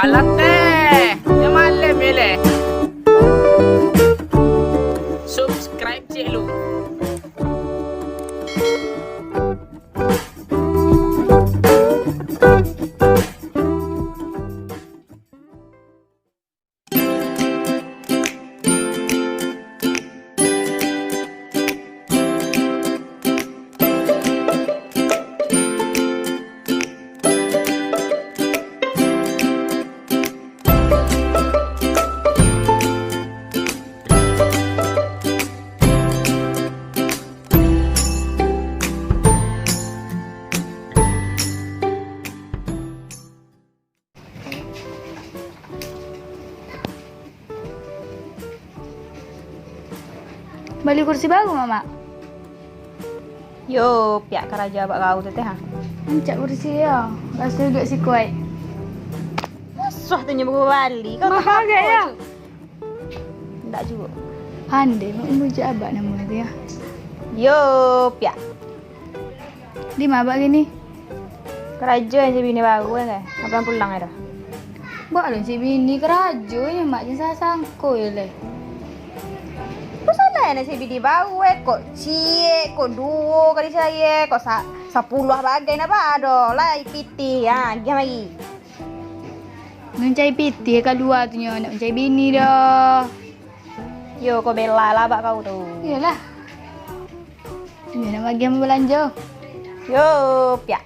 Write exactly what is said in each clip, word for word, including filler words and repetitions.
Alah teh, nyo malem yo leh. Subscribe ciek lu. Bali kursi baru, Mamak? Yo, piak karajo abak kau tu teh, ha? Rancak kursi yo, raso juo sikuaik. Musuah tu nyo baru bali, kau Mahal tak gak yo? Indak juo. Pandai mak mambujak abak namo tu yo. Yo, piak. Di ma abak kini? Karajo jo bini baru kan, eh? Kapan pulang ai dah? Bak alun si bini karajo nyo, Mak, jan salah sangko yo leh. Apo salah nak si bini baru, eh? Kok ciek, kok duo kali sahari, eh? Kok sa-, sapuluah bagai nak ba ado lai pitih, ha, agiah mari. Mancari pitih kalua tu nyo, nak mancari bini doh. Yo, kau bela lah abak kau tu. Iyolah. Iyo nak bagi ambo balanjo. Yo, piak.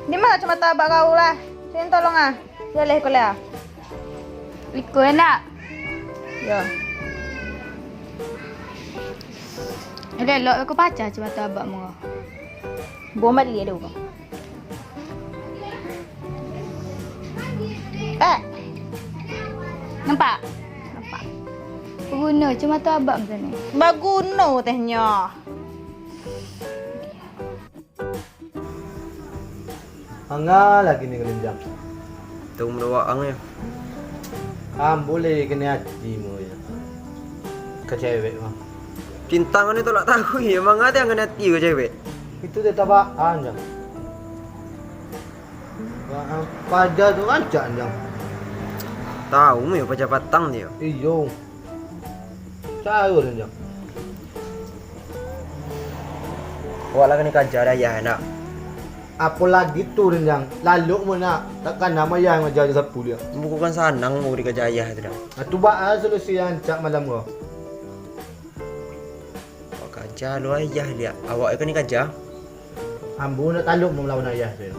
Di ma kacamoto abak kau lah? Sini tolong ah. Yo leh, ko leh ah. Iko enak. Yo. Elok-elok ko pacah kacamoto abak mu. Bom baliak dek urang. Eh. Nampak? Nampak. Baguno, kacamoto abak macam ni. Baguno tehnyo. Manga lagi ni kelenjang. Tahu mendawak ang ya. Ambo leh kena ati mo ya. Ka cewek mah. Cintang ni tolak tahu ya, manga ati ang kena ati ka cewek. Itu tetap ang jang. Paja tu rancak jang. Tahu mo ya paja patang dia. Iyo. Caro, Rinjang. Awak lah kanai kaja dek ayah, nak. Apo lagi tu, Rinjang? Lalok mo, nak. Takkan namo ayah ngaja jo sapu dia. Bukan sanang mau dikaja ayah tu, dah. Ah, tu baa solusi rancak malam ko? Awak kaja lo ayah, liak. Awak kanai kaja. Ambo nak talok mo malawan ayah tu.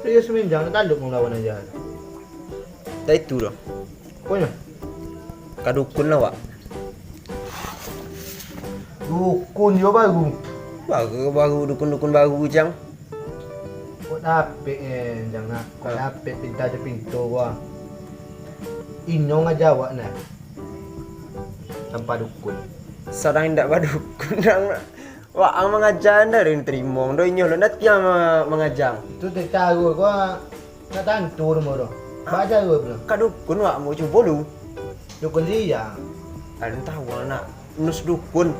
Iyo, Suminjang nak talok mo malawan ayah tu. Dak itu doh. Aponyo? Ka dukun lah, Wak. Dukun yo baru. Baru, baru, dukun-dukun baru, Jang. Kok dapek, eh, Jang, nak? Kok dapek pinta jo pinto, wah. Inyo ngaja awak, nah. Tanpa dukun. Sadang indak badukun, Jang, nak. Wak, ang mangaja ndak ado nan tarimo, ndo inyo lo ndak tiang ma-, mangaja. Tu teh caro ko, nak tantu rumah tu. Ah. Baa caro pulo? Ka dukun wak, mau cubo lu. Dukun sia? Alun tahu ang nak nus dukun.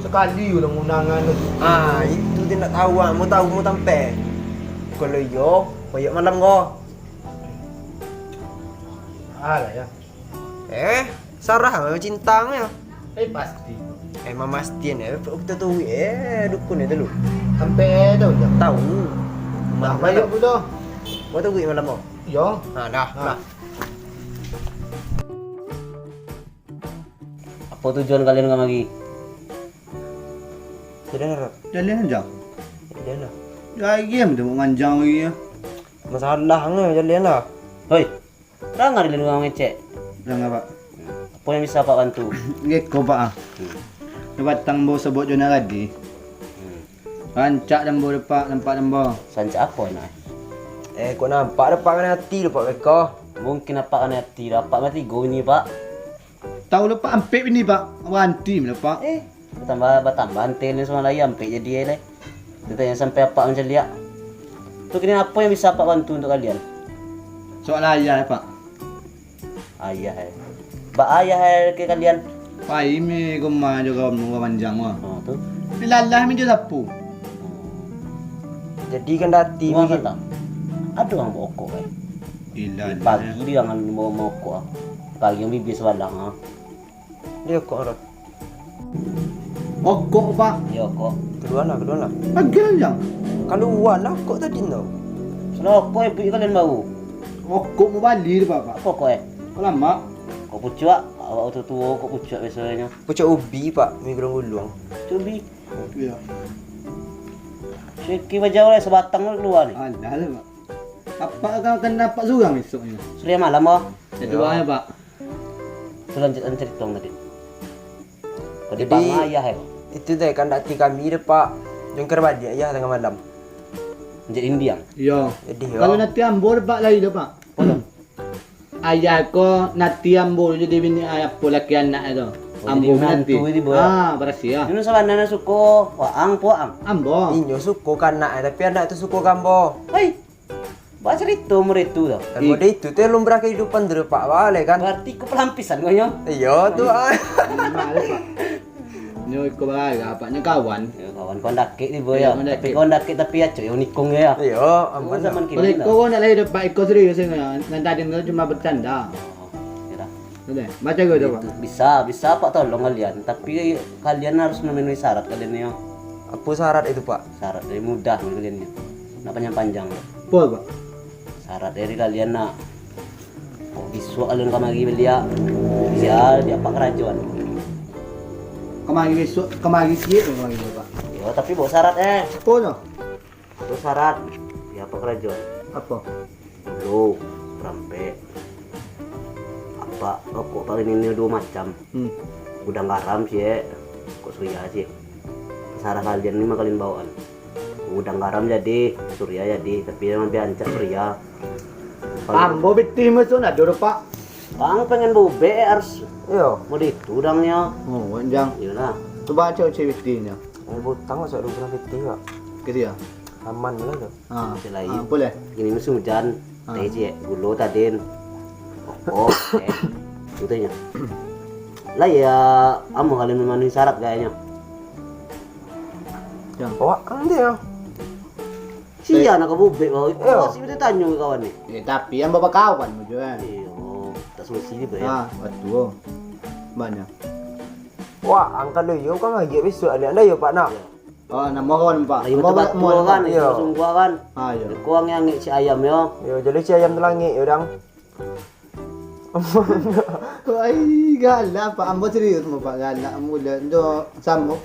Sakali urang undangan tu. Ah, itu teh ndak tahu ang, mau tahu mau tampek. Kalau iyo, koyok malam ko. Alah ya. Eh, sarah lah cintang ya. Eh, pasti. Eh, mamastian ya, kita tahu eh dukun itu lu. Sampai tahu tak? Tahu. Nah, banyak pula. Mau tunggu malam mau? Yo. Nah, dah, nah. Apo tujuan kalian kamari? Jalan, Rok. Jalan aja. Jalan lah. Gaya macam manganjang lagi ya. Masalah nge, jalan lah. Hoi, Rangah di lingkungan mangecek. Rangah, Pak. Apo nan bisa Apak bantu? Ngeko, Pak, ah. Hmm. Batang ambo sabuik jo nak tadi. Hmm. Rancak ambo, Pak, nampak ambo. Rancak apo, nak? Eh, kok nampak ado Pak kanai ati tu, Pak, beko? Mungkin Apak kanai ati, Apak mati goni, Pak. Tahu lo, Pak, ampek bini, Pak. Baranti lo, Pak. Eh. Batambah, batambah ante ni sama lai ampek jadi ai lai. Tantang sampai Apak mancaliak. Tu kini apo nan bisa Apak bantu untuak kalian? Soal ayah, Pak. Ayah, eh. Baa ayah, eh, ka kalian? Pai mi rumah jo kawan panjang wah. Oh, tu. Tapi lalah mi jo sapu. Jadi kan dati. Wah, mi. Kan tak? Ado urang baokok, eh. Ilah, pagi dia jangan mau maokok, ah. Pagi yang bibia sabalah, ah. Dia okok, Rod. Okok, Pak. Iyo, okok. Kalualah, kalualah. Agiah, Jang. Kalualah okok tadi tu. Salah okok, eh, buik kalian bau. Okok mau bali tu, Pak, Pak. Okok, eh. Kok lamak? Kok pucuak, awak tu tuo, kok pucuak biasanya. Pucuak ubi, Pak, mi gulung-gulung. Pucuak ubi. Iyo. Siki bajau lah, sabatang tu kalua ni. Alah lah, Pak. Apak kan, kan apak surang esoknyo. Sudah malam, oh. Jadi, iyo, bang, ya, Pak. Tu lanjutan carito tadi. Kok di Jadi, pangah ayah, eh? Itu teh kandak ati kami deh, Pak. Jongkar baliak ayah tangah malam. Jadi indiang? Iyo. Jadi, yo. Kalau nanti ambo deh, Pak, lai deh, Pak. Apo tu? Ayah ko nanti ambo jadi bini, ah, apo laki anak tu. Oh, ambo jadi nanti. Menantu itu, Boy. Ah, barasiah. Ino sabananyo suko waang, puang. Ambo. Inyo suko ka anak, tapi anak tu suko ka ambo. Hei. Ba carito mode itu tu. Kan mode itu tu lumrah kehidupan dulu, Pak, bale kan. Berarti ko pelampisan ko nyo. Iyo, tu, ah. Mimang, Pak. Nyo iko bagaga, Pak, nyo kawan. Yo, kawan, kawan dakek ni, Boy, yo. Iyo, kawan dakek. Tapi kawan dakek, tapi acok yo nikung yo, yo. Iyo, aman. Zaman kini ko nak lai, Pak, iko serius yo, nan tadi tu cuma bercanda. Oh, yo dah. Sudah, baca dulu, Pak. Itu bisa, bisa, Pak, tolong kalian. Tapi kalian harus memenuhi syarat kalian ni, yo. Apo syarat itu, Pak? Syarat dari mudah ni kalian ni. Nak panjang-panjang. Apo, Pak? Syarat dari kalian nak. Kok bisuak kalian kamari baliak, sial di apak karajoan. Kamari bisuak, kamari ciek tu kamari tu, Pak. Yo, tapi bawa syarat, eh. Apo tu? Bawa syarat di apak karajoan. Apo? Dulu, rampek. Apak, rokok paling ini duo macam. Hmm. Gudang garam ciek, kok suya ciek. Sarah kalian ni mah kalian bawaan. Gudang garam jadi, suria jadi, tapi yang lebih ancak suria. Ambo pitih mah tu nado doh, Pak. Bang pengen bubek, eh, harus. Iyo. Mau ditu dangnyo. Oh, Jang. Iyolah. Coba cek cek pitihnyo. Eh, butang masuk dulu pernah pitih, Pak. Gitu ya? Aman lah tu. Ha. Cek lain. Ha, boleh. Ini musim hujan. Ha. Teh ciek, gulo tadin. Rokok, eh. Gitu nyo. Lah ya, ambo kalian memenuhi syarat kayaknya. Jang. Awak kan dia. Sia nak ka bubek, bau. Iyo. Masih bisa tanyo ka kawan ni. Eh, tapi yang bapak kawan mo jo kan. Iyo, tak solusi ni, Bro, ya. Ha, batua. Banyak. Wah, angka lo yo kan lagi besok ada anda yo, Pak, nah. Iyo. Oh, namo kawan, Pak. Ayo, namo tempat kawan, tua kan, iyo. Sungguah kan. Ha, iyo. Kurang yang angek si ayam yo. Yo, jadi si ayam tu langik yo, dang. Wai, galak, Pak. Ambo serius, Pak. Galak mula. Ndo, samo.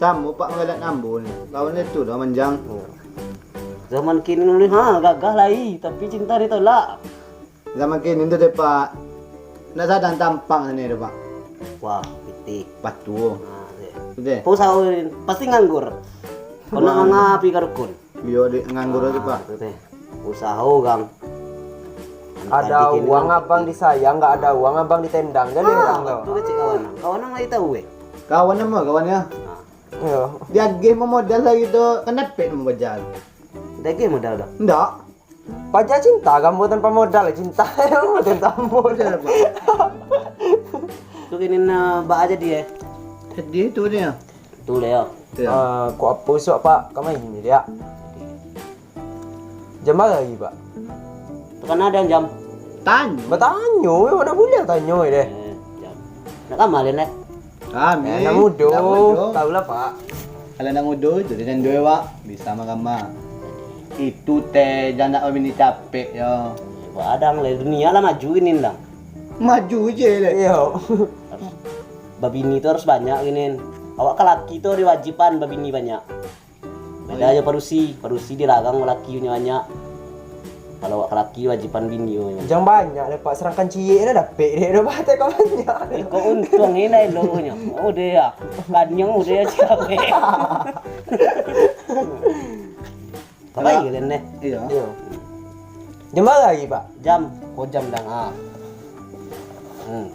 Samo, Pak, galak ambo ni. Lawan itu dah manjang. Zaman kini ni, ha, gagah lai, tapi cinta ditolak. Zaman kini tu deh, Pak. Nak sadang tampang sini deh, Pak. Wah, pitih. Patuh. Ha, deh. Deh. Kau sahur, pasti nganggur. Kau nak manga api ka dukun. Iyo, dek, nganggur aja, Pak. Tu teh. Usaha urang. Ada uang abang disayang, nggak ada uang abang ditendang. Jadi urang tu. Betul kecil kawan. Kawan nang lai tahu, eh? Kawan nama kawannya? Iyo. Diagih mamodal lagi tu, kan dapek mamodal. Diagih modal dah? Ndak. Paja cinta, kamu tanpa modal, cinta. Tanpa modal, Pak. Tu kini na ba jadi, eh? Jadi tu dia. Tu lah, ya. Iyo. Ah, kok apo suak, Pak? Kamari ni, dia. Jam bara lagi, Pak? Takana ado jam. Tanyo. Batanyo, yo, mana buliah tanyo, deh. Eh, jam. Nak kamari, Lin, eh? Kami. Eh, anak mudo. Anak mudo. Tahu lah, Pak. Kalau anak mudo, jadi kan dua, Pak. Bisa mah kamari. Itu teh, jan nak babini capek, yo. Wah, dang, lah, dunia lah maju kini, dang. Maju je, leh. Iyo. Babini tu harus banyak kini. Awak ka laki tu diwajiban babini banyak. Beda jo padusi, padusi dilarang laki punyo banyak. Kalau awak ka laki, wajiban bini punyo. Jan banyak deh, Pak, sedangkan ciek lah dapek deh, dah batai ka banyak. Eh, kok untung ni lah eloknyo. Oh, deh ya. Kanyang udah ya, capek. Baik kalian deh. Iyo. Iyo. Jam bara lagi, Pak? Jam, ko jam dang, ah. Hmm.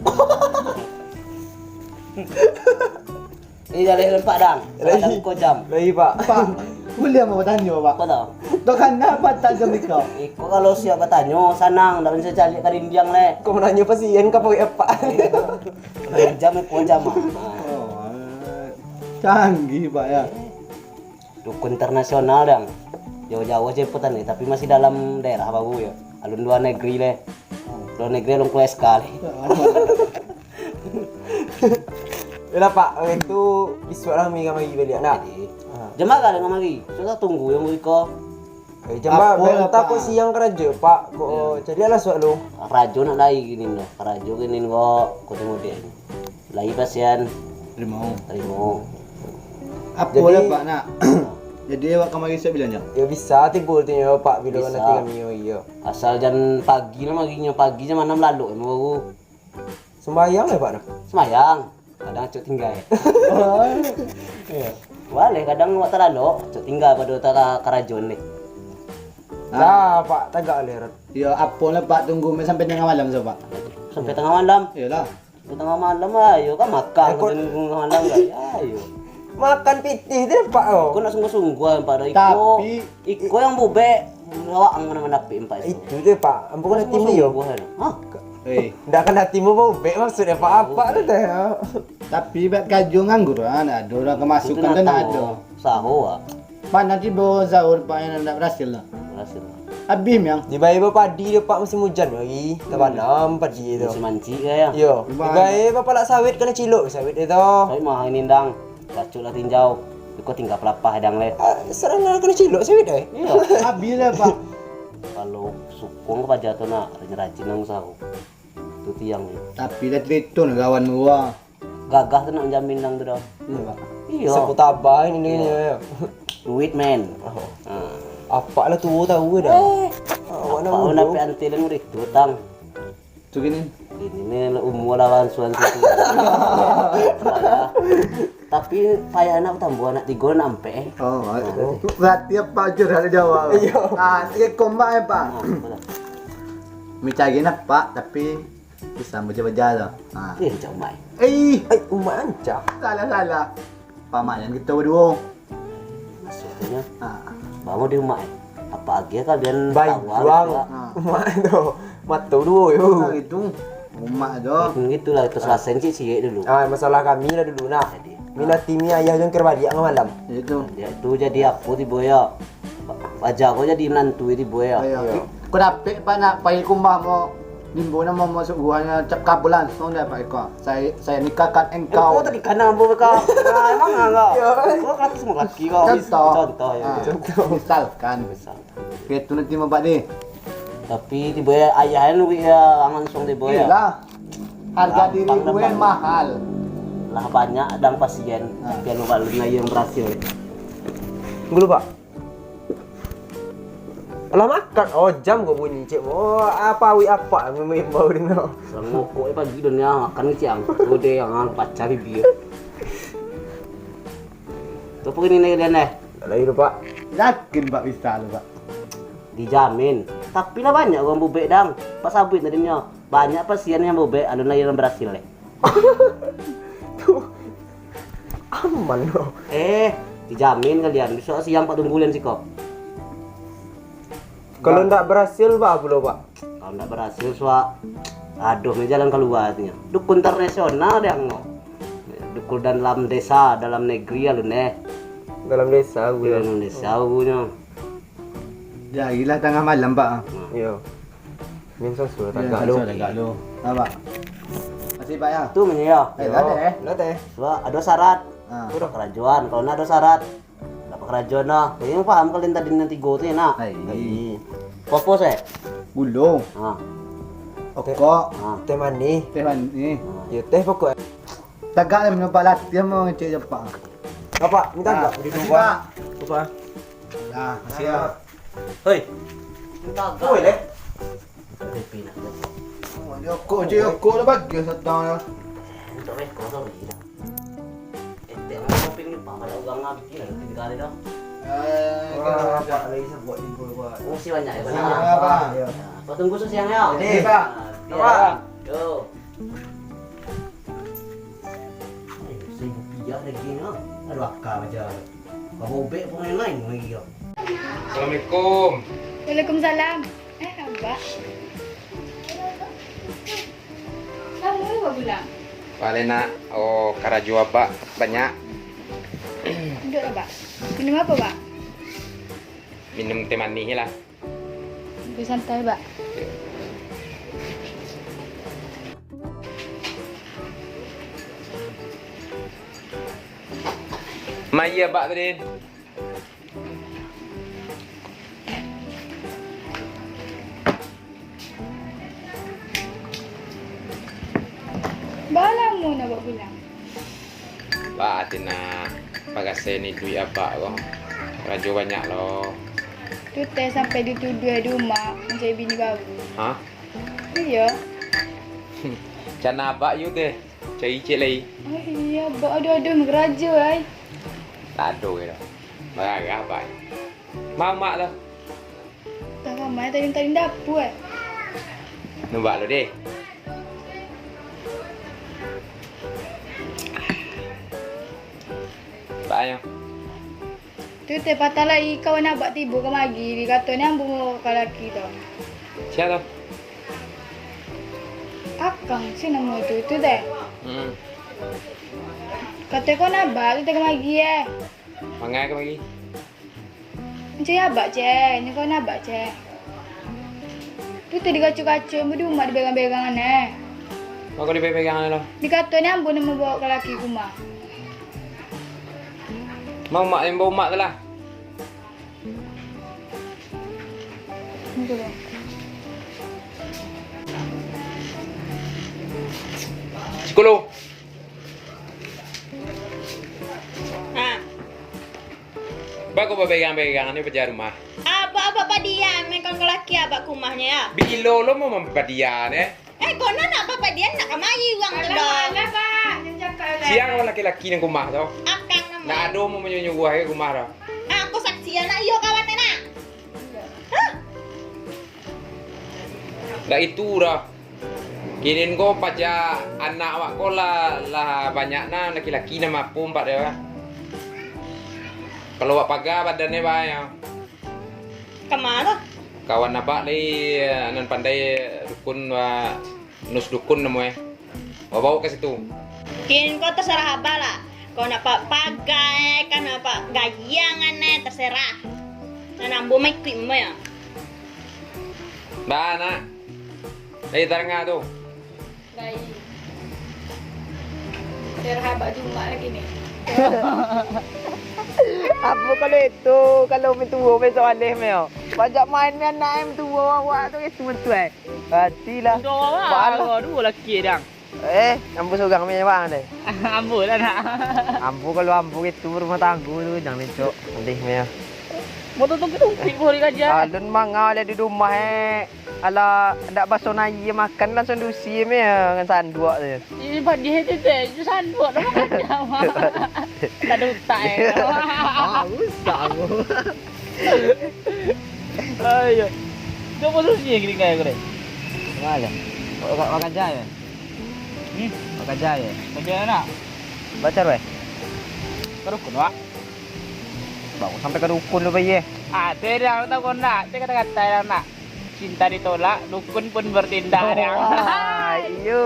Eh, dah leh lempak dang. Lagi. Dang ko jam. Lagi, Pak. Pak, buliah mau batanyo, Pak? Apo tu? Tu kan napa tak jam iko? Iko kalau siap batanyo, sanang, dak bisa caliak ka dindiang leh. Ko mananyo pasien ka pawai apak? Jam, ko jam, ah. Oh, canggih, Pak, ya. Dukun internasional, dang. Jauah-jauah se Putane, tapi masih dalam daerah baru yo. Alun luar negeri leh. Luar negeri alun keluar S K leh. Yolah, Pak, itu bisuak lah kami kamari baliak, nak? Jadi, jam bara dek kamari? Sudah tunggu yang iko. Eh, jam bara, entah kok siang karajo, Pak. Kok caliak lah suak lu. Karajo nak lai kini dah. Karajo kini kok, kok tunggu dek. Lai pasian. Tarimo. Tarimo. Apo lah, Pak, nak? Jadi, awak kamari suak bilanyo? Yo, bisa tibo tu nyo, Pak, bilo nanti kami, oh, iyo. Asal jan pagi lah marinyo, pagi jam anam lalok, emang baru. Sumbayang lah, Pak, dah? Sumbayang. Kadang acok tingga. Iyo. Baleh, kadang awak talalok, acok tingga pado tara karajoan deh. Lah, Pak, tagak leh, Rot. Yo, apo lah, Pak, tunggu mek sampai tangah malam, so, Pak. Sampai tangah malam? Iyolah. Sampai tangah malam, ayo kan makan, eh, kok sampai tangah malam, kan? Ayo. Makan pitih tu, Pak, oh. Kau nak sungguah-sungguah, Pak, dah. Iko, tapi iko yang bubek, awak ang mana mandapik, Pak, itu. Itu tu, Pak. Ambo kan hati mu, yo. Sungguah-sungguah, kan? Hah? Eh. Ndak kan hati mu bubek maksudnyo, Pak. Apo tu teh? Tapi buat karajo nganggur, ah, ndak ado urang kemasukan tu, ndak ado. Usaho, ah. Mano tibo sahur, Pak, yang ndak barasil lah? Barasil. Abih, Miang. Dibayar bapadi dek Pak, musim ujan lagi. Tabanam padi tu. Musim mancik ka, yo? Iyo. Dibayar bapalak sawit, kanai cilok sawit tu. Sawit mah ini, Dang. Bacuk lah tinjau. Iko tingga palapah, Dang, leh. Ah, sarangan kanai cilok sawit, eh? Iyo. Abih lah, Pak. Kalau sukuang ka paja tu nak, rajin-rajin ang usaho. Tu tiang ni. Tapi lah cerito nak kawan gua. Gagah tu nak manjamin nang tu dah. Iyo, Pak. Iyo. Sakutabah ini, iyo, yo. Duit, men. Oh. Ha. Apak lah tuo tahu dah. Eh, awak nak apak mudo. Dapek antilan udah itu, Tang. Tu kini? Ini ni umur lawan suan situ. Payah. Tapi payah anak tambah anak tigo, anak ampek, eh. Oh, berarti apak aja dah jawab. Iyo. Ah, tiga komba, eh, Pak. Ha, betul. Mencari apak, tapi Bisa baja-baja tu. Ha. Eh, macam umak, eh. Eh, eh, umak ancah. Salah, salah. Pamayan kito baduo. Maksudnyo, ha, bangun di umak, eh. Apak agiah kalian baik tawar juang, Pak. Ha. Umak tu. Mato duo, yo. Ha, itu. Umak tu. Gitulah, kito salasaian ciek-ciek dulu. Ah, masalah kami lah dulu, nah. Jadi, Minati mi ayah jongker baliak tangah malam. Itu. Dia tu jadi apo tibo yo? Aja ko jadi minantu tibo yo. Iyo. Iyo. Ko dapek, Pak, nak pai ka rumah mo, nimbo namo mo suguahnyo cap kabul langsung dek Pak iko. Saya, saya nikahkan engkau. Engkau tadi kana ambo ka. Nah, emang enggak. Iyo. Ko kata semua laki ko. Contoh. Contoh, yo. Ha. Contoh. Misalkan. Misal. Oke, tu nanti mau, Pak, deh. Tapi tibo yo ayah anu, yo, langsung tibo yo. Iyolah. Harga diri gue mahal. Lah banyak dang pasien, ha, tapi anu balun lai yang berhasil. Tunggu dulu, Pak. Alah makan, oh, jam kok bunyi, cek. Oh, apa awik apak memimbau dino. Sarang mokok, eh, pagi dunia makan ke siang. Udah yang pacah bibir. Tu apa ini nih, Dian, eh? Lagi tu, Pak. Yakin, Pak, bisa tu, Pak? Dijamin. Tapi lah banyak urang bubek, dang. Pak sabuik tadi nyo. Banyak pasian yang bubek, alun lai yang berhasil, eh. Tu aman tu. Eh, dijamin kalian. Besok siang Pak tunggu lian siko. Kalau ndak berhasil, Pak, apo lo, Pak? Kalau ndak berhasil, suak, aduh, ni jalan keluar tu nyo. Dukun internasional deh, anggo. Dukun dalam desa, dalam negeri, alun, eh. Dalam desa, gue. Dalam desa, gue nyo. Jarilah tangah malam, Pak. Iyo. Min Samsul, iyo, tagak lu. Samsul tagak lu. Nah, Pak. Makasih, Pak, yo. Tu, Min, yo. Eh, lah teh. Lah teh. Suak, ado syarat. Ha. Udah karajoan. Kalau ndak ado syarat, ndak bakarajoan dah. Jadi, paham kalian tadi nan tigo tu, nak? Hai. Hai. Popos, eh? Gulo. Ha. Okok. Ha. Teh manih. Teh manih. Ha. Yo, teh pokok. Tagak lah, minum latihan mau ngecek je, Pak. Bapak, minta agak. Makasih, Pak. Apa? Nah, makasih, ya. Hoi. Minta agak. Hoi, leh. Oh, dia kok je, kok dah bagi satang ya. Untuk rekor tu, Ri. Eh, tak mau kopi ni, Pak. Kalau orang nak bikin, ada tiga kali dah. Eh, wah, Pak, lagi sebuah tiga, Pak. Oh, si banyak ya, banyak. Iya, Pak. Iya. Pak, tunggu siang ya. Jadi, Pak. Nah, Pak. Yo. Eh, seribu rupiah lagi, ha. Aduh, akal aja. Babobek pun lain-lain lagi, ha. Assalamualaikum. Waalaikumsalam. Eh, Abak. Kamu apa pulang? Balik nak, oh, karajo Abak banyak. Duduk, Abak. Minum apa, Bak? Minum teh manih lah. Lebih santai, Bak. Maya, Bak, tadi. Balamo nak buat pulang? Ba, Tina, pagasai ni duit abak ko. Karajo banyak lo. Tu teh sampai dituduah di rumah mancari bini baru. Hah? Iyo. Cana abak yu teh. Cari cek lai. Oh iyo, abak ado-ado karajo ai. Tak ado kiro. Marah abak. Mamak tu. Tah kamai tadi, tadi dapur eh. Nubak lo deh. Banyak. Tu teh patah lai kawan abak tibo kamari, dikato ni ambo ka laki tu. Sia tu? Akang, sia namo tu, tu teh. Hmm. Kato kawan abak tu teh kamari eh. Mangai kamari? Mancari abak, ceh. Nyo kawan abak, ceh. Tu tadi kaco-kaco, ambo di rumah dibegang-begang aneh. Mako dibegang-begang aneh lo? Dikato ni ambo nan mambawa ka laki ka rumah. Mau mak, ambo mak tu lah. Sepuluh. Ha. Bako babegang-begang ni paja rumah. Abak, abak padian, main kawan ka laki abak ka rumahnyo, ya? Bilo lo mau mampadian, eh? Eh, kono nak bapadian, nak kamari urang tu doh. Alah, Bak, jan cakap lah. Sia kawan laki-laki nan ka rumah tu? Akang namo. Nak ado mau manyuruah-nyuruah ka rumah tu? Aku saksi, anak iyo kawan nak. Hah? Ndak itu doh. Kini ko pajak anak awak ko lah, lah banyak nah laki-laki nan mampu ampek dek awak. Kalau awak paga badannyo, Bak, yo. Ka ma tu? Kawan abak lai, nan pandai dukun, Bak, Nus Dukun namo e. Awak bawa ka situ. Kini ko tasarah abak lah. Kau nak pa-, paga e, kan nak pa-, gayangan e, tasarah. Nan ambo mah ikuik ambo yo. Baa, nak. Lai tarang tu. Lai. Tarah abak Jumat lagi ni. Apo kalau itu, kalau mintuo besok aleh meh yo. Pajak main meh anak e mintuo awak tu, itu betul eh. Hatilah. Mintuo awak, Baa lah. Duo laki dang. Eh, ambo surang meh bang deh. Ambo lah nak. Ambo kalau ambo gitu berumah tangga tu, jangan cok. Aleh meh yo. Motor tu ketumpik boleh kaja. Alun mangau lah di rumah eh. Alah, ndak baso nai makan langsung dusi meh dengan sanduak tu. Ini padi tu teh, itu sanduak dah makan jauh. Tak ada utak eh. Ah, usah aku. Ayo. Itu apa susi yang kiri kaya kau deh? Mana? Kau kau kerja ya? Hmm? Kau kerja ya? Kerja nak? Baca weh. Terus kau nak? Baru sampai ke dukun tu bayi eh. Ah, tu dah tahu kau nak. Tu kata-kata dah nak. Cinta ditolak, dukun pun bertindak. Wah, iyo.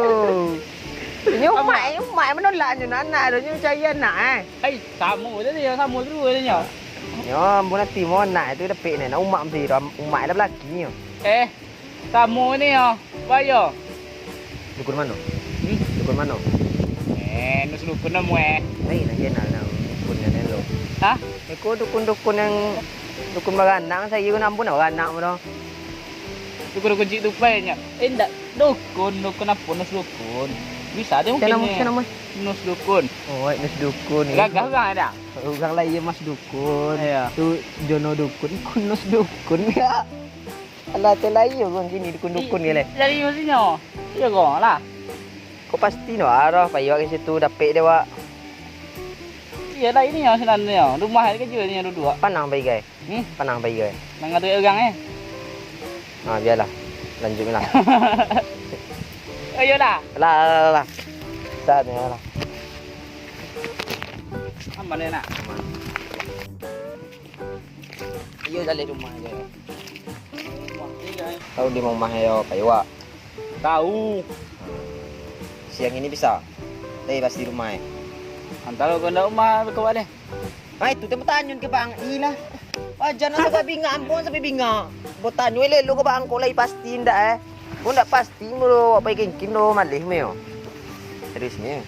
Inyo umak, inyo umak menolak nyo anak tu, nyo cari anak eh. Ai, samo je nyo, samo terus je nyo. Nyo ambo nanti mo anak tu dapek ni, nak umak mesti tu, umak dah belaki nyo. Eh, samo ni yo, bayo. Dukun mano? Hmm? Dukun mano? Eh, nus dukun namo eh. Lai nak kenal nang dukun nan lo. Hah? Iko dukun-dukun yang dukun baranak sayo nambun baranak mo doh. Dukun-dukun cik tupai nyo. Eh, ndak. Dukun, dukun apo? Nus dukun. Bisa deh mungkin. Siapa nama, siapa nama? Nus dukun. Oh, nus dukun. Gagah urang ada. Urang lah iya mas dukun. Iya. Tu Jono dukun, kunus dukun ya. Alah, tu lah iya urang kini dukun-dukun ni leh. Dari maksudnyo. Iya kau lah. Kau pasti no arah payah ke situ dapek deh, Wak. Iya lah ini yang sebenarnya. Rumah aja kerja ni duduk. Panang bagai. Hmm? Panang bagai. Nang ada orang eh. Ah, biarlah. Lanjut lah. Ayolah. Lah, lah, lah, lah. Saatnya lah. Aman ya nak. Aman. Iyo, jaleh rumah aja. Tahu di rumah yo, Pak Iwak? Tahu. Siang ini bisa? Tapi pasti rumah eh. Antara kau ndak rumah, kau deh. Ah, itu teh pertanyaan ke Bang Ilah. Ajan sampai bingak, ambo sampai bingak. Bo tanyo elok-elok ka bangko lai pasti ndak, eh. Bo ndak pasti mo lo, apo kengkin lo maleh mo yo. Serius ni.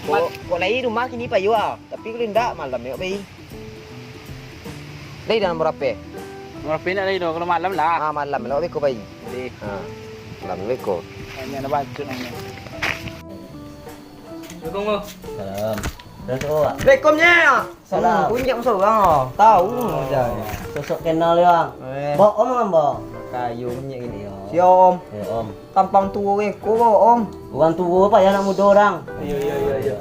Ko, ko lai rumah kini payo ah. Tapi kalau ndak malam yo pai. Lai dah nomor H P. Nomor H P ndak lai doh, kalau malam lah. Ah, malam lah beko pai. Boleh. Ha. Malam beko. Ini ada bacot namanya. Assalamualaikum, Bang. Salam. Dah tu, Wak. Assalamualaikum, Nyak. Salam. Hmm, kunyak sorang, oh. Tahu aja. Sosok kenal, ya. Eh. Bawa om, Bang. Kayu kunyak gini, ya. Siap, Om. Ya, Om. Tampang tua ke, ko bawa om. Orang tua apa ya, anak muda orang. Iya, iya, iya, iya.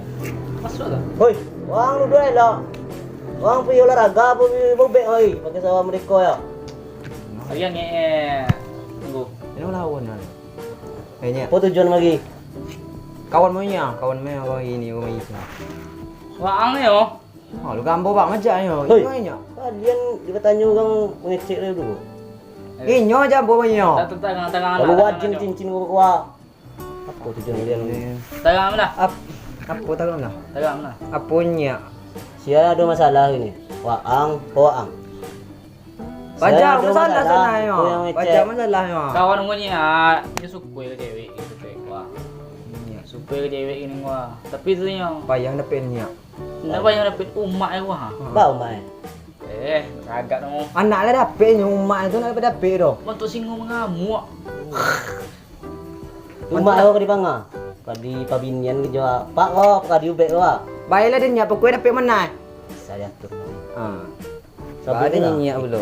Masuk lah. Hoi, orang duduk elok. Orang pergi olahraga apa, pergi bobek, hoi. Pakai sawah mereka, ya. Ayah nge-, eh, tunggu. Ini lawan, kan? Eh, Nyak. Apa tujuan lagi? Kawan mo nyo, kawan mo nyo, kawan ini, kawan itu. Waang yo. Oh, lu gambo bang aja nyo. Hoi. Ini nyo. Kalian dibatanyo urang mangecek lai dulu. Eh. Inyo aja ambo nyo. Tangan, tangan, tangan. Kalau wajin cincin gua kuah. Apa tujuan kalian? Tangan lah. Ap-, apa tangan lah? Tangan lah. Apa nyo? Sia ado masalah ini. Waang, waang. Baja masalah sana yo. Baja masalah yo. Kawan ngoni ah, nyo suko ka cewek gitu cewek gua. Iya. Suko ka cewek ini gua. Tapi tu nyo. Payah dapek nyo. Ndak payah dapek umak e gua. Ba umak e. Eh, agak no. Anak lah dapek nyo, umak itu nak dapek dapek doh. Untuk singo mengamuk. Rumah awak ka dipanga? Ka dipabinian ka jo apak ko, ka diubek ko, ah? Baiklah, den nyak, pokoknya dapek manah. Bisa diatur. Ha. Sabar lah. Nyak pulo.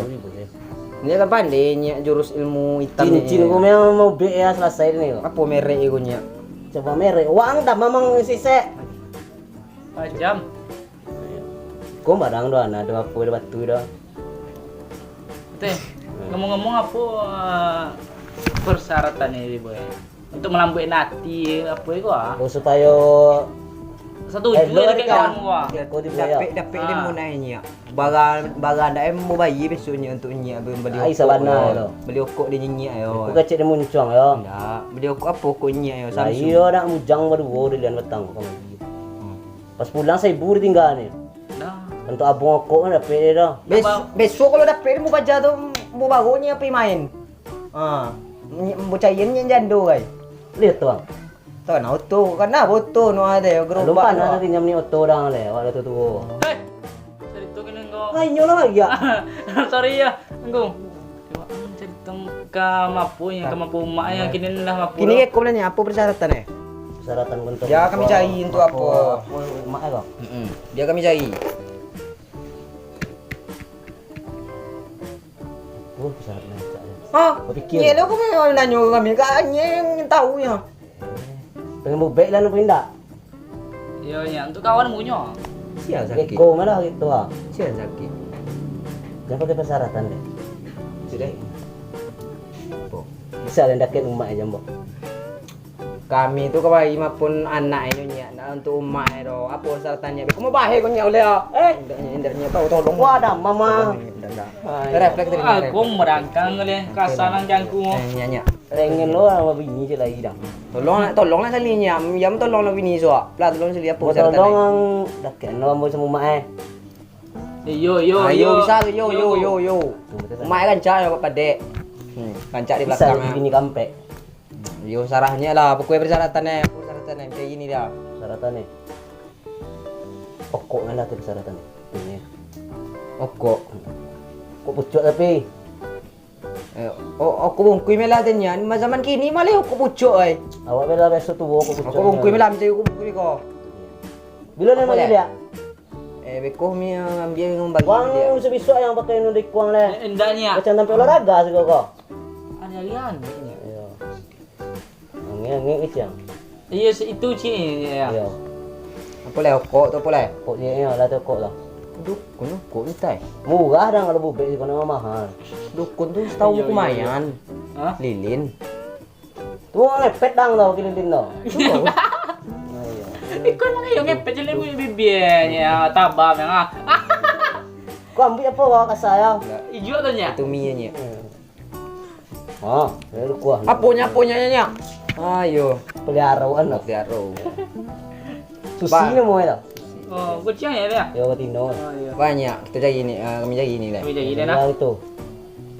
Nyak kan pandai, nyak jurus ilmu hitam ni. Cincin ko memang mau ubek ya, selesai ni ko. Apo merek ko nyak? Coba merek. Wang dah mamang sisek. Pajam. Ko barang doh, nah, doh apo, doh batu doh. Teh, ngomong-ngomong, apo, eh, persyaratannya, Boy? Untuk melambuikan hati, apo itu, ah? Oh, supayo satuju elok dek kawan gua. Dapek, dapek dia mau naik nyak. Bara, bara ndak mau bayar besok nyak untuk nyak beli, beli okok. Ai, sabana lo. Beli okok dia nyak yo. Aku kacik dia muncuang yo. Ndak, beli okok apo okok nyak yo? Lah, Samsung. Iyo, nak mujang baduo di lian batang kau lagi. Hmm. Pas pulang saibu ditinggal ni. Nah. Untuk abang okok kan dapek dia dah. Bes-, besok kalau dapek dia mau baja tu, mau baru ni api main. Ha. Ni, mau caian ni jando kai. Lihat tu, Bang. Tu nah oto, kan nah oto no ada yo, gerobak. Lupa nah nanti nyam ni oto dah leh, awak dah tu tuo. Eh, cerita kena kau. Ah, inyo lah lagi ya. Sorry ya, tunggu. Cerita ka mapo ya, ka mapo umak ya, kini lah mapo. Kini kau nanya apo persyaratan eh? Persyaratan untuk dia kami cari untuk apo? Apo umak eh, Bang? Mm-mm. Dia kami cari. Oh, persyaratan yang cak. Ha? Berpikir. Iya lo, kau nanyo kami, kau yang tahu ya. Pengen bubek lah, nak pindah. Iyo, nyo, untuk kawan munyo. Sia sakik. Eko malah gitu ah. Sia sakik. Jangan pakai persyaratan deh. Sudah. Apo? Bisa lah dakek umak aja, Mbok. Kami tu ka bagi mapun anak inyo nyak, nak untuk umak e doh. Apo persyaratan nyak? Kau mau bahaya kau nyak uleh ah. Eh? Indak nyak, indak nyak tahu, tolong. Wah, dah, mama. Tolong, indak, indak. Refleks tadi. Ah, kau merangkang uleh kasanan jangku. Eh, nyak, nyak. Pengen lo sama bini je lagi dah. Tolong lah, tolong lah sali nyak. Jam tolong lah bini suak. Lah tolong sali apo. Tolong dakek lo ambo sama umak eh. Iyo, iyo, iyo. Ayo, bisa tu, yo, yo, yo, yo. Umak e rancak yo, padek. Hmm, rancak di belakang. Bisa jadi bini kampek. Yo, sarahnyo lah, pokoknyo persyaratan e, persyaratan e, kayak gini dah. Persyaratan e. Okok kan lah tu persyaratan e. Ini. Okok. Okok pucuk tapi. Eh, o-, okok bungkui melah tu nyo. Zaman kini malah okok pucuk ai. Awak bela biasa tu okok pucuk. Okok bungkui melah, mencari okok bungkui ko. Bilo nak bagi dia? Eh, beko mi ambiak ngambagi. Wang bisa-bisa yang pakai nu dikuang leh. Eh, indak nyo. Macam tampil olahraga siko ko. Aneh-aneh nyo. Iyo. Angin-angin kecil. Iyo, itu cik. Iyo. Apo leh okok tu apo leh? Okok ni, iyo, lah tu okok lah. Dukun okok ni tai. Murah dah kalau bubek di kono mahal. Dukun tu setahu lumayan. Hah? Lilin. Tu ngepet dang tau, kililin tau. Iko emang iyo ngepet je lemu bibia nyo, tabam yang ah. Kau ambil apa bawa kasar ya? Ijo tu nyo. Itu mie nyo. Oh, lalu kuah. Aponyo, aponyo nyo. Ayo. Peliharaan lah. Pelihara. Susi ni mau lah. Oh, kuciang ya, ya? Yo, batino. Oh, iyo. Banyak, kito cari ni, ah, kami cari ni lah. Kami cari ni lah. Itu.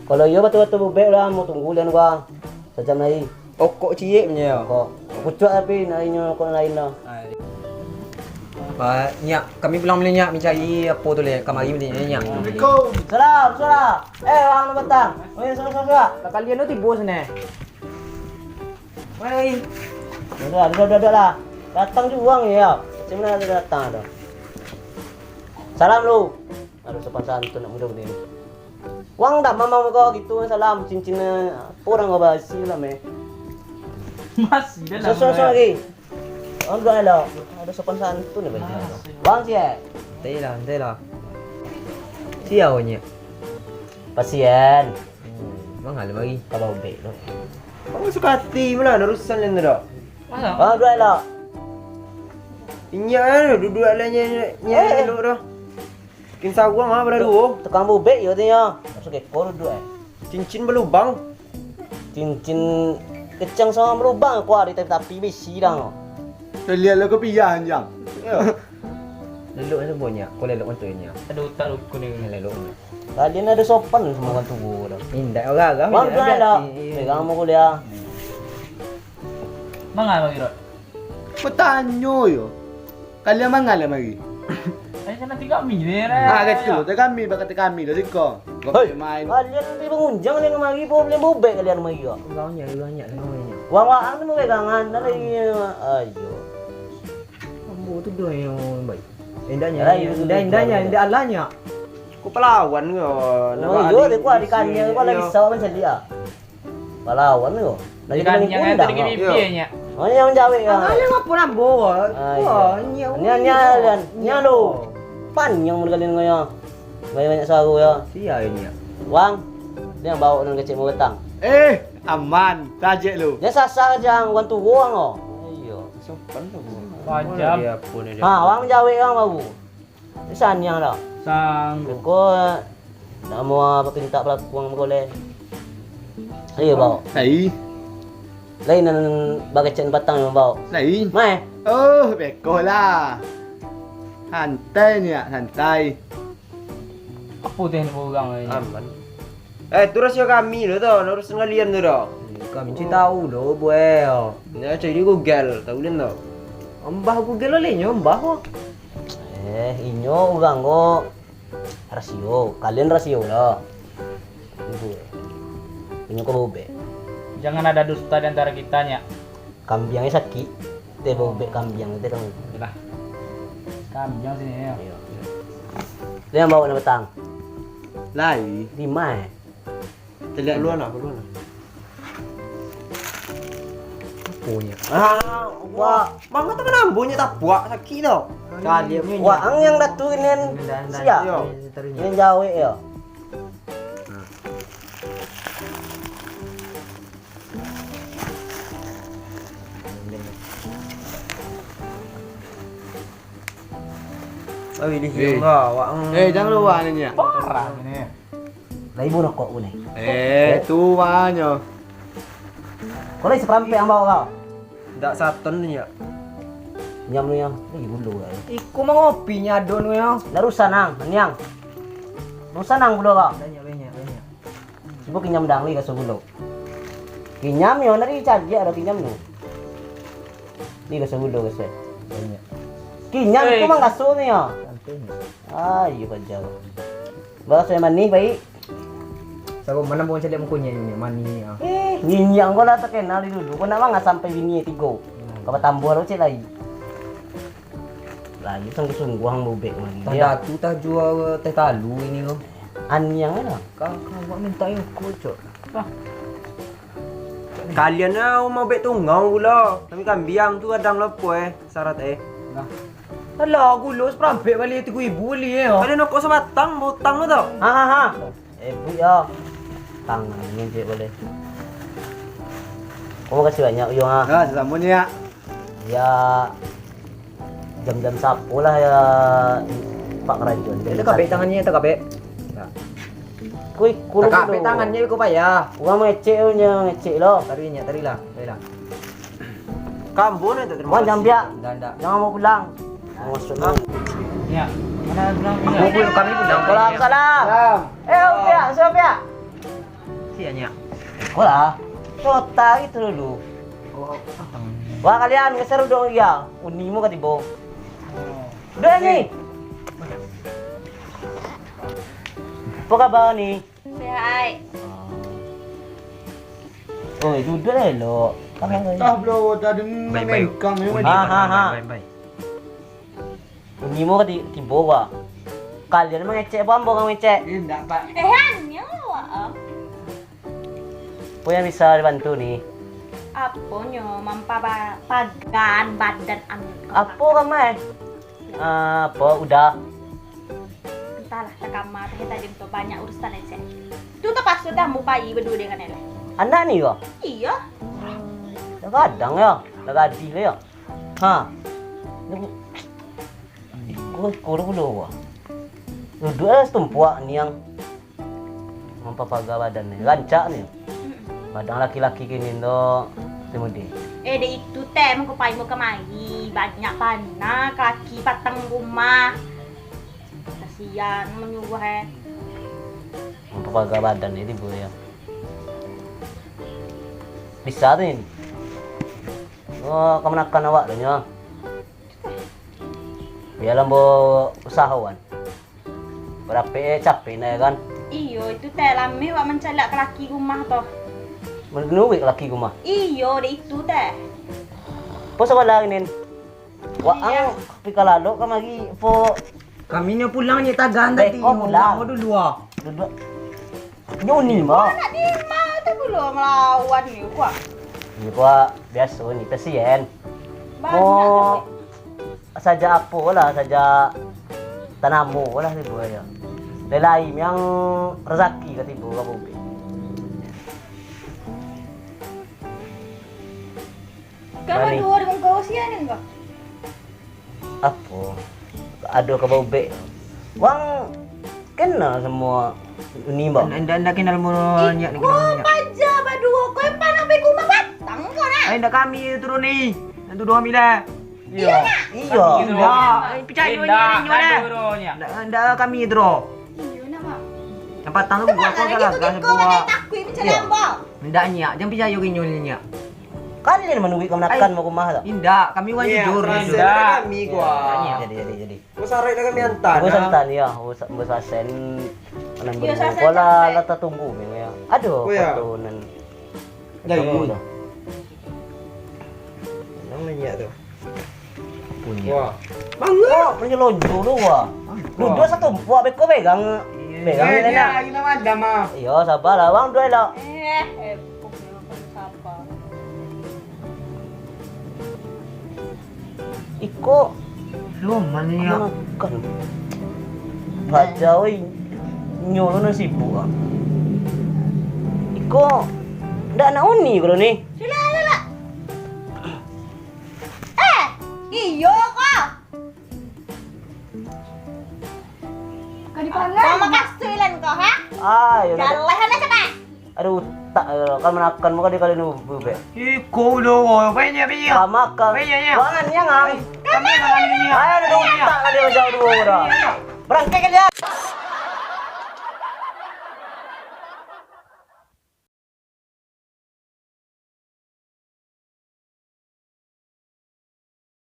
Kalau iyo batul-batul bubek lah, mau tunggu lian gua. Sajam lai. Okok ciek punyo yo. Kok. Kucuak tapi nak inyo kok lain lah. Ah, iyo. Ba, nyak, kami pulang dulu nyak, mancari apo tu leh. Kamari bali nyak. Assalamualaikum. Salam, salam. Eh, urang nan batang. Oi, salam, salam, salam. Lah kalian tu tibo sini. Woi. Duduak, duduak, duduak lah. Datang juo urang yo. Macam mano ado datang tu? Salam lu. Aduh, sopan santun nak mudo ni. Wang dak mamang kau gitu salam cincin, eh, apo urang kau basi lah meh. Masih dah. Susun, susun lagi. Wang dak elok. Ado sopan santun ni bagi. Wang sia? Santai lah, santai lah. Sia awaknyo? Pasien. Hmm, manga lah mari? Ka baubek tu. Kamu suka hati pula, urusan lain tu dak? Wang dak elok. Inyak kan, duduak lah nyak, nyak, nyak elok dah. Kin sawang ah, bala duo. Tukang bubek yo tu nyo. Masuk ekor duduak eh. Cincin balubang. Cincin kecang sama balubang, kuat di tapi-tapi bisi dah. Kalian lah kopiah anjang. Yo. Lelok tu banyak, kau lelok macam ni. Ado utak dukun ni. Lelok ni. Kalian ado sopan samo urang tuo dah. Indak urang-urang. Wang dah lah. Pegang mau kuliah. Manga bagi rot? Batanyo yo. Kalian manga lah mari? Ayo, sana tiga kami ni, Ren. Ah, gitu. Tiga kami, bakal tiga kami dah siko. Hei, main. Kalian di pangunjang ni mari, po beli bubek kalian mari ko. Urang nyo, urang nyo, urang nyo. Wang-wang tu mau pegangan, dah lagi. Ayo. Ambo tu dah yang baik. Indaknya, indak, indaknya, indak alahnya. Kau palawan ko. Oh, iyo, dia kuat di kanya, kau lagi sawak mencari ah. Palawan tu. Lagi kanyang kan tadi. Oh, yang manjawek kan. Alah, apo nambo? Ah, iyo. Nia, nia, nia, nia lo. Pan yang manggalin kau yo. Banyak-banyak suaro yo. Sia ini yo. Wang, dia yang bawa nan kecil mau petang. Eh, aman. Tajek lu. Dia sasar jang, bukan tu wong lo. Iyo. Sopan tu. Wajar. Ha, wang manjawek kan baru. Saniang dah. Sanggup. Ko nak mau apa pinta palakuang boleh. Ayo, bawa. Lai. Lain nan bagacek patang yang bawa. Lai. Mai. Oh, beko lah. Santai ni, santai. Apa teh nak urang ni? Aman. Eh, tu rasio kami tu, tu. Urusan kalian tu, dah. Kami cari tahu lo, buel. Nah, cari di Google, tahu lian tu. Mbah Google lah, inyo mbah ko. Eh, inyo urang ko rasio, kalian rasio lah. Inyo ko baubek. Jangan ada dusta di antara kita, nyak. Kambiangnyo sakik, teh baubek kambiang teh kamu. Yalah. Kambiang sini yo. Iyo. Dia yang bawa nak petang. Lai. Di ma? Taliak. Keluar lah, keluar lah. Punyo. Ah, wah. Manga tu kan ambo nyo tapuak, sakik tu. Wah, ang yang datu ni. Siap. Yo. Yang jawek yo. Oi, di sini awak. Eh, jangan lupa ni, nyak. Parah ni. Lah ibu rokok ku ni. Eh, tu banyak. Kau lagi saparampek ambau kau. Ndak saton tu, nyak. Nyam tu, nyam. Ih, bulu lah. Iko mangopi nyadon tu, nyam. Ndak rusak, nang. Niang. Rusak, nang, bulu kau. Banyak, banyak, banyak. Cubo kinyam dang, li kaso gulo. Kinyam yo, nari cadiak ado kinyam tu. Li kaso gulo, kaso. Banyak. Kinyam tu mangkaso ni yo. Santai ni. Ah, iyo paja. Baraso yang manih, baik. Sago mana bawang caliak muko nyiak-nyiak manih ni, ah. Eh, nyiak kau lah terkenal di dulu. Kau nak manga sampai bini tigo. Hmm. Kau batambuah lo cek lai. Lai sungguah-sungguah ang bubek mani. Tanda tu tah jua teh talu ini lo. Aniang lah. Kau, kau buat minta yang kocok. Kalian ni mau bek tungau pulo. Kami kambiang tu kadang lupo eh, syarat eh. Nah. Alah, gulo saparampek bali tigo ribu bali eh. Kalian rokok sabatang, bautang tu tau. Ha, ha, ha. Eh, buik yo. Tangan ni je boleh. Kau makasih banyak, Uyuang, ah. Ya, samo ni, ya. Ya, jam-jam sapo lah ya, Pak Karajo. Itu kabek tangannya, itu kabek. Nah. Kui, kurung kabek dulu. Tangannya, kau payah. Urang mangecek tu, nya ngecek lo. Tarinya, tarilah, tarilah. Kambo ni tak terima kasih. Wan, jangan biak. Ndak, ndak. Jangan mau pulang. Maksudnya? Ya. Mana bilang? Kami pulang. Salam, salam. Salam. Eh, Upiak, siapa ya? Sianya. Iko lah. Kota itu dulu. Wah, kalian geser dulu ya. Unimu ka tibo. Udah ni. Apa kabar ni? Sehat. Oh, itu udah elok. Kan Ah, bro, tadi Bye, bye. mengengkang, memang. Uni, Ah, bye, ah, bye, ah. bye, bye. Unimu ka ti-, tibo, Wak. Kalian mangecek apa ambo ka mangecek? Eh, ndak, Pak. Eh, hanya, Wak. Apa yang bisa dibantu ni? Aponyo, mampapagaan badan anu. Apa kamai? Ah, apa, udah? Entahlah, takama teh tadi tu banyak urusan aja. Tu terpaksa dah mau pai berdua dengan Ella. Anak ni ko? Iya. Dah gadang ya, dah gadih lah ya. Ha. Iko, iko dulu, wah. Duduk lah setumpuak niang. Mampapaga badan ni. Rancak ni. Kadang laki-laki kini tu, Timudi. Eh, dek itu teh, mangko pai mangko kamari. Banyak bana kaki patang rumah. Kasian, manyuruah, eh. Mampapaga badan ni, tibo ya. Bisa tu ni. Oh, kamanakan awak tu nyo. Bialah ambo usaho kan. Barapek capek nah kan. Iyo, itu teh lami wak mancaliak ka laki rumah tu. Manuruik laki rumah. Iyo, dek itu teh. Po sabalah nin. Wak ang pika lalok kamari po. Kami nyo pulang nyo tagan tadi. Ko pulang. Pulang dulu ah. Duduk. Nyo ni, Mak. Anak ni mah tu pulo ngelawan ni, kuak. Ni, kuak, biaso ni, pasien. Banyak Oh, tu, sajak apo lah, sajak tanamo lah tibo aja. Lai-lai yang rezeki ka tibo ka bumi. Kan Mani. Baduo di muko usia ni, Bang? Apo? Ado ka baubek. Wang kenal samo Uni, Bang? Ndak, ndak, ndak kenal mo nyak, ndak kenal mo nyak. Paja baduo, kau yang panah baik rumah batang kau nak? Ai, ndak kami turun ni. Nak tuduh kami lah. Iyo. Iyo. Indak. Ai, picayo nyo dah. Ndak, ndak kami tu doh. Iyo, nak, Mak. Yang patang tu buah kau salah gas buah. Takut macam lambang. Ndak nyak, jangan picayo ka inyo nyak. Kalian manuruik kamanakan mau rumah tu? Indak, kami wan jujur. Indak. Kami kuah. Jadi, jadi, jadi. Bos arek dah kami antan. Bos antan, ya. Bos, bos asen. Anak berumur lah, lah tatunggu memang ya. Aduh, foto nan. Jadi. Yang banyak tu. Punyo. Wah. Mangga. Wah, punyo lonjo tu, wah. Duduak satumpuak, beko pegang. Pegang, eh, dia lagi nak madam, ah. Iyo, sabar lah, bang, duduak lah. Eh, eh, pokoknya makan sabar. Iko. Lu, mania. Makan. Raja, oi. Nyo, lu nan sibuk, ah. Iko. Ndak nak uni, kalau ni. Sila, sila. Eh, iyo ko. Ka dipangan. Kau makasih lan kau, ha? Ah, iyo, dah. Jaleh anak cepat. Ada utak, eh, kan manakan maka dia kali ni bubek. Iko lo, banyak, banyak. Sama kan. Banyak, ya. Bangan, ya, ngam. Kami, kami, ya. Ayo, ada utak kali macam dua orang. Berangkat kalian.